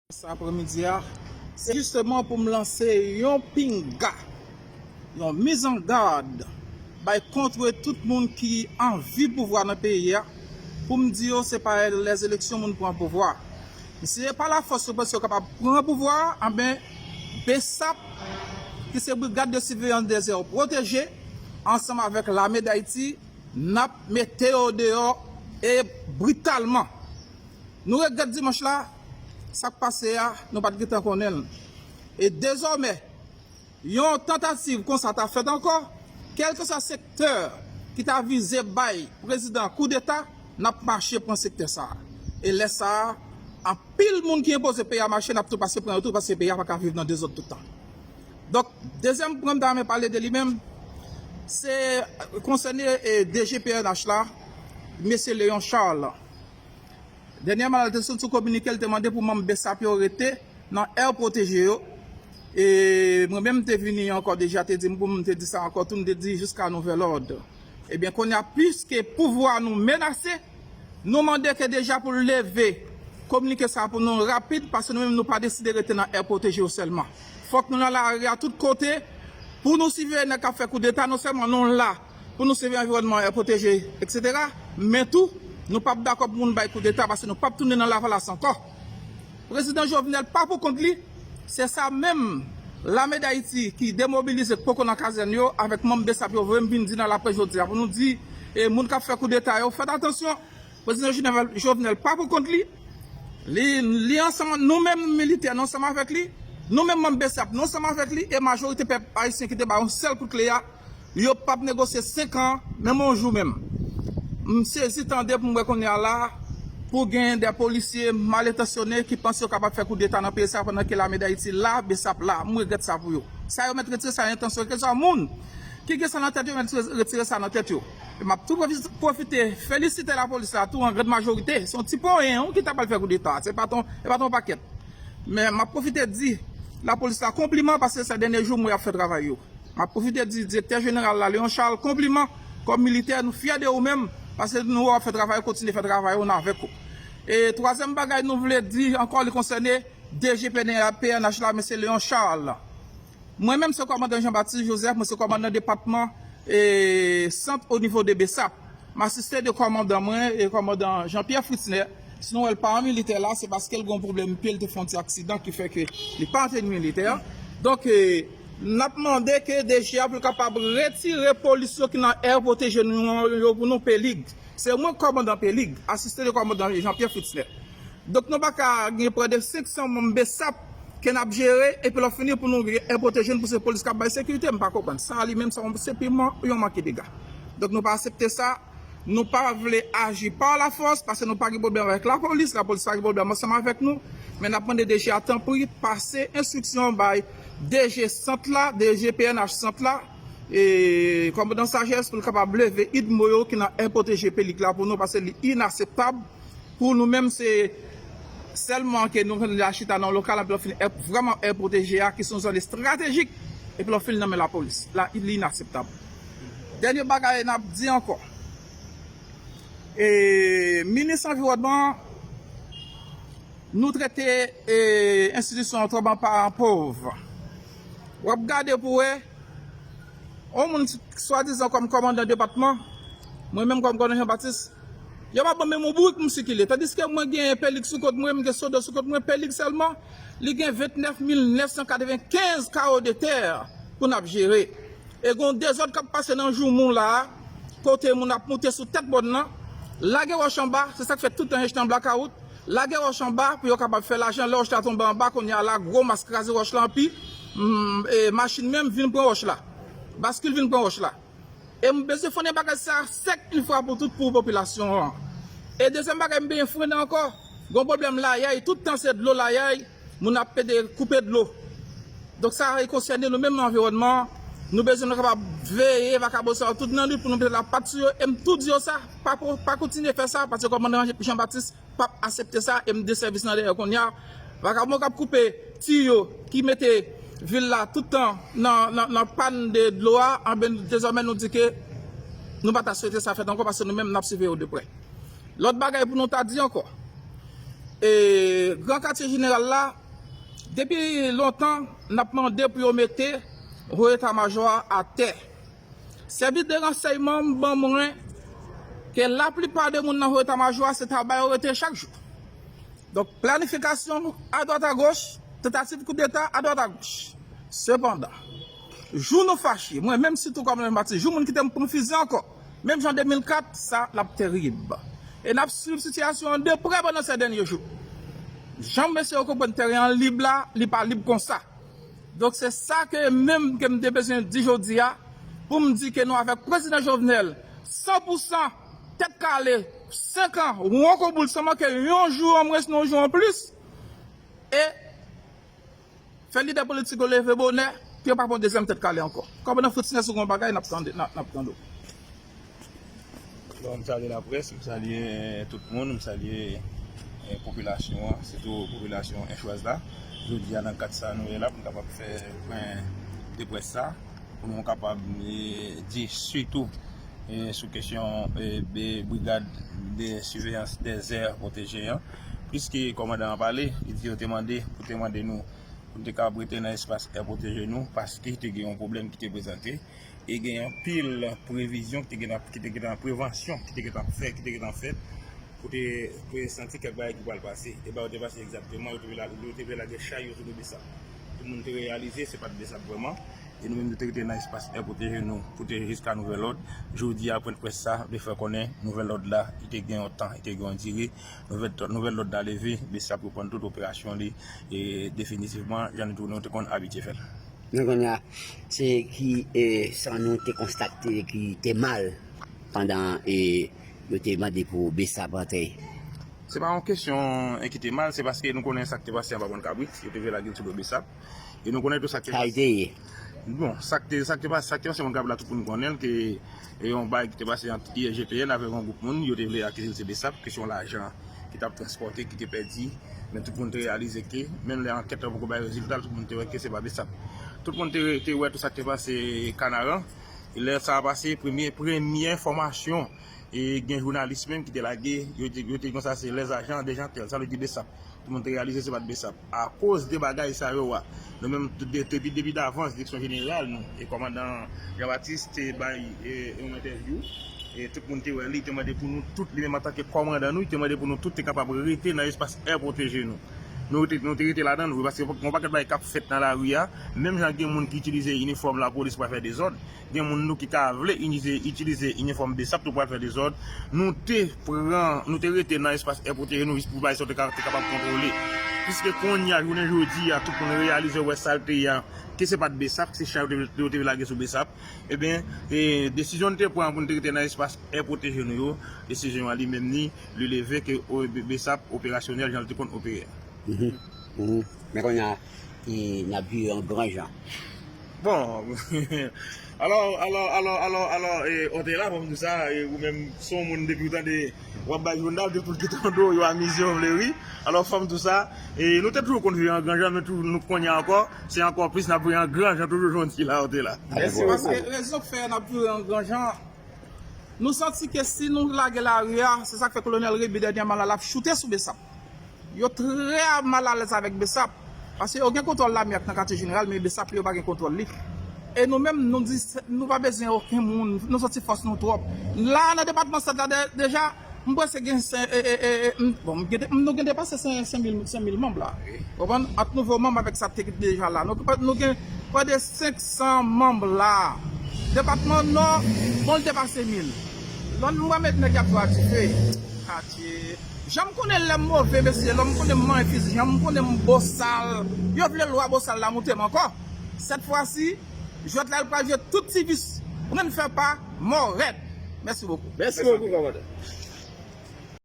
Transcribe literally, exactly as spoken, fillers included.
Sa aprèmidi a, se jisteman pou m lanse yon pinga, yon mizangad bay kont tout moun ki anvi pouvwa nan peyi a, pou m di yo se pa lèzeleksyon moun pran pouvwa. Si se pa lafòs yo panse yo kapab pran pouvwa a, anben, BSAP, ki se Brigade de Surveillance des Aires Protégées, ansanm avèk Lame Dayiti, n ap mete yo deyò e britalman. Nou regrèt dimanch la, sa k pase a, nou pa t gentan konnen l. E dezòmè, yon tantativ konsa ta fèt ankò, kèlkeswa sektè ki ta vize bay prezidan koudeta, n ap mache pran sektè sa a. E lè sa a, anpil moun ki enpoze peyi a mache, n ap tou pase pran yo tou, paske peyi a pa ka viv nan dezòd tout tan. Donk, dezyèm pwen m ta renmen pale de li menm, se konsène, e, DG PNH la, mesye Léon Charles. Dènyèman, l te sot sou kominike, l te mande pou manm BSAP yo rete nan air protégé yo. E mwen menm, m te vini ankò, DG a te di m pou m te di sa ankò tou, m te di jiska nouvèl òd. Ebyen, kounye a, piske pouvwa nou menase, nou mande ke DG a pou l leve kominike sa a pou nou rapid, paske nou menm, nou pa deside rete nan air protégé yo sèlman. Fòk nou nan lari a tout kote pou nou siveye nèg k ap fè koudeta, non sèlman nou la pou nou siveye anviwònman, air protégé, etsetera, men tou, nou p ap dakò pou moun bay koudeta, paske nou p ap tounen nan Lavalas ankò. Prezidan Jovenel pa pou kont li, se sa menm Lame Dayiti ki demobilize, k poko nan kazèn yo, avèk manm BSAP yo voye m vin di nan laprès jodi a, pou nou di, e, moun k ap fè koudeta yo, fèt atansyon, prezidan Jovenel, Jovenel pa pou kont li, li, li ansanm, nou menm militè, nou ansanm avèk li, nou menm manm BSAP, nou ansanm avèk li, e majorite pèp ayisyen ki te ba yon sèl kout kle a, yo p ap negosye senk an, menm yon jou menm. M sezi tande pou m wè kounye a la, pou gen de polisye malentansyone ki panse yo kapab fè koudeta nan peyi sa a pandan ke Lame Dayiti la, BSAP la. M regrèt sa pou yo. Sa yo mèt retire sa nan entansyon yo, kèlkeswa moun ki gen sa nan tèt yo, mèt retire sa nan tèt yo. E m ap tou pwofi-, pwofite felisite lapolis la tou an grann majorite. Se yon ti ponyen wi ki ta pral fè koudeta. Se pa t yon, se pa t yon pakèt. Men m ap pwofite di lapolis la konpliman paske sa dènye jou m wè y ap fè travay yo. M ap pwofite di direktè jeneral la, Léon Charles, konpliman. Kòm militè, nou fyè de ou menm, paske nou wè w ap fè travay, kontinye fè travay ou, n avèk ou. E twazyèm bagay nou vle di ankò, li konsène DG PNH la, mesye Léon Charles. Mwen menm se kòmandan Jean Baptiste Joseph, mwen se kòmandan depatman, e, sant o nivo de BSAP. M asiste de kòmandan mwen, e kòmandan Jean-Pierre Fritzner. Si nou wè l pa an militè la, se paske l gen yon pwoblèm pye, l te fè yon ti aksidan ki fè ke li pa an teni militè. Donk, e, n ap mande ke DG a pou l kapab retire polis yo ki nan air protégé nou yo pou nou, Pelig. Se mwen kòmandan Pelig, asiste de kòmandan Jean-Pierre Fritzner. Donk, nou pa ka gen prè de senk san manm BSAP ke n ap jere, epi lè w fini pou nou gen air protégé n pou se polis k ap bay sekirite, m pa konprann. Sa li menm, sa se piman yon manke dega. Donk, nou pa aksepte sa. Nou pa vle aji pa lafòs, paske nou pa gen pwoblèm avèk lapolis, lapolis pa gen pwoblèm ansanm avèk nou. Men n ap mande DG a, tanpri, pase enstriksyon bay DG sant la, DG PNH sant la, e, kòmandan Sajès, pou l kapab leve idmo yo ki nan air protégé Pelig la pou nou, paske li inakseptab. Pou nou menm, se sèlman ke nou la chita nan lokal, epi lè w fin air, vrèman air protégé a, ki se yon zòn estratejik, epi lè w fin nan men lapolis. La, li inakseptab. Dènye bagay n ap di ankò. E, minis anviwònman, nou trete, e, enstitisyon an twò ban paran pòv. W ap gade pou wè, yon moun swadizan kòm kòmandan depatman, mwen menm kòm kòmandan Jean Baptiste, yo pa ban m menm yon bourik pou m sikile. Tandiske mwen gen Pelig sou kont mwen, m gen Sodo sou kont mwen, Pelig sèlman, li gen vennèf mil nèf san katrevenkenz kawo de tè pou n ap jere. E gen yon dezòd k ap pase nan Joumou la a, kote moun ap moute sou tèt mòn nan, lage wòch anba, se sa k fè tout tan Echann blakawout, lage wòch anba pou yo kapab fè lajan. Lè wòch la tonbe anba, kounye a la, gwo mas kraze wòch la anpi, mm, e machin menm vin pran wòch la. Baskil vin pran wòch la. E m bezwen frennen bagay sa sèk yon fwa pou tout pou popilasyon an. E dezyèm bagay, m bezwen frennen ankò. Gon pwoblèm layay, tout tan se dlo layay, moun ap pede koupe dlo. Donk sa e konsène nou menm nan anviwònman an. Nou bezwen nou kapab veye vakabon sa yo tout nan lit pou nou mete lapat sou yo. E m tou di yo sa, pa, pa kontinye fè sa, paske kòmandan Jean Baptiste p ap aksepte sa, e m de sèvis nan dèyè kounye a. Vakabon k ap koupe tiyo, ki mete vil la tout tan nan, nan, nan pàn de dlo a, anben, dezòmè nou di ke nou pa ta swete sa fèt ankò, paske nou menm n ap siveye yo de prè. Lòt bagay pou nou ta di ankò, E, Gran Katye Jeneral la, depi lontan, n ap mande pou yo mete Ho Eta Majò a atè. Sèvis de ransèyman m ban mwen ke laplipa de moun nan Ho Eta Majò a, se travay yo rete chak jou. Donk, planifikasyon adwat agoch, tantativ koudeta adwat agoch. Sepandan, jou nou fache, mwen menm sitou kòm Jean Baptiste, jou moun kite m pran fizi ankò, menm jan de mil kat, sa l ap terib. E n ap swiv sitiyasyon an de prè pandan sè dènye jou. Jan mesye yo konprann teren an lib la, li pa lib konsa. Donk, se sa ke menm ke m te bezwen di jodi a, pou m di ke nou avèk Prezidan Jovenel, san pou san, tèt kale, senk an, won kon boul, san manke yon jou an mwens, yon jou an plis, e fè lidè politik yo leve bonè, pou yo pa pran dezyèm tèt kale ankò. Kòmandan Fritz Nèso, gon bagay, n ap tande, n ap, n ap tande w. Bon, m salye laprès, m salye tout moun, m salye, eh, popilasyon an, sitou popilasyon enchwaz la. Jodi a, nan kad sa nou ye la, pou n kapab fè pwen de près sa, pou nou kapab, eh, di sitou, eh, sou kesyon, eh, be-, brigad de siveyans dèzè pwoteje an. Pliske kòmandan an pale, li di yo te mande, pou te mande nou, pou n te kapab rete nan espas è pwoteje nou, paske te gen yon pwoblèm ki te prezante. E gen anpil previzyon ki te gentan, ki te gentan, prevansyon ki te gentan fè, ki te gentan fèt, pou te, pou te santi kèk bagay ki pral pase. E bagay yo te pase egzakteman, yo te vle la-, yo te vle lage chay yo sou do Besap. Tout moun te reyalize se pa t Besap vrèman. E nou menm nou te rete nan espas è pwoteje nou, pou te jiska nouvèl òd. Jodi a, pwen de près sa, vle fè konnen nouvèl òd la, li te gen yon tan, li te gen yon dire. Nouvèl, nouvèl òd la leve, Besap reprann tout operasyon li, e definitivman, jan nou te, nou te konn abitye fè l. Men kounye a, se ki, e, sa nou te konstate ki te mal pandan, e, yo te mande pou Besap antre? Se pa yon kesyon, e, ki te mal, se paske nou konnen sa k te pase anba Bann Kabrit, yo te vle lage l sou do Besap. E nou konnen tou sa k te pase. Sa l te ye? Bon, sa k te, sa k te pase, sa k te pase Bann Kabrit la, tout moun konnen l, ke, e, yon bagay ki te pase ant I G P N avèk yon gwoup moun, yo te vle akize l se Besap, kesyon lajan ki t ap transpòte, ki te pèdi. Men tout moun te reyalize ke, menm lè ankèt la poko bay rezilta l, tout moun te wè ke se pa Besap. Tout moun te, te wè tout sa k te pase Kanaran. E lè sa a pase, premye, premye enfòmasyon, e gen jounalis menm ki te lage, yo te, yo te di konsa se les agents de Jeantel, sa vle di Besap. Tout moun te reyalize se pa t Besap. Akoz de bagay sa yo a, nou menm, tout de-, depi, depi davans, direksyon jeneral nou, e kòmandan Jean Baptiste te bay, e, yon entèvyou, e tout moun te wè li, te mande pou nou tout, li menm antanke kòmandan nou, li te mande pou nou tout te kapab rete nan espas è pwoteje nou. Nou te, nou te rete ladan l, wi, paske yon pakèt bagay k ap fèt nan lari a, menm jan gen moun ki itilize inifòm lapolis pou al fè dezòd, gen moun nou ki ka vle itilize, itilize inifòm Besap tou pou al fè dezòd. Nou te pran, nou te rete nan espas è pwoteje nou jis pou bagay sa yo te ka, te kapab kontwole. Piske kounye a, jounen jodi a, tout moun reyalize wè sa l te ye a, ke se pa t Besap, se chay yo te, yo te lage sou Besap. Ebyen, e, desizyon n te pran pou n te rete nan espas è pwoteje nou yo, desizyon an li menm ni, li leve ke, o, Be-, Besap operasyonèl jan l te konn opere a. Mhm. Mhm. Men kounye a, e, n ap vire an gran jan. Bon, alò, alò, alò, alò, alò, e, Otela, fò m di w sa, e, ou menm, se yon moun depi w tande, w ap bay jounal, depi w kite yon do, yo amize yo vle ri. Alò, fò m di w sa, e, nou te toujou konn vire an gran jan, men toujou, nou kounye a ankò, se ankò plis n ap vire an gran jan toujou jodi la, Otela. Mèsi, paske rezon k fè n ap vire an gran jan, nou santi ke si nou lage lari a, se sa k fè Kolonèl Rébu dènyèman la, l ap choute sou Besap. Yo trè malalèz avèk Besap, paske yo gen kontwòl lame ak nan katye jeneral, men Besap li, yo pa gen kontwòl li. E nou menm, nou di, se, nou pa bezwen okenn moun, nou santi fòs nou twòp. La, nan depatman Sèd la, de-, deja, m panse gen sen-, e, e, e, e, m, bon, m gen de-, nou gen depase senk, senk mil, senk mil manm la. Wi. Konprann? Ant nouvo manm avèk sa k te deja la. Nou, nou gen prè de senk san manm la. Depatman Nò, bon, l depase mil. Lòn mwen met nèg y ap jwe a dife. Adye. Jan m konnen lè m move, mesye, lè m konnen m manyen fizi, jan m konnen m bosal. Yo vle lwa bosal la moute m ankò. Sèt fwa si, jwèt la, l pral jwe tout ti vis. Pran n fè pa, mò rèd. Mèsi bokou. Mèsi bokou, kòmandan.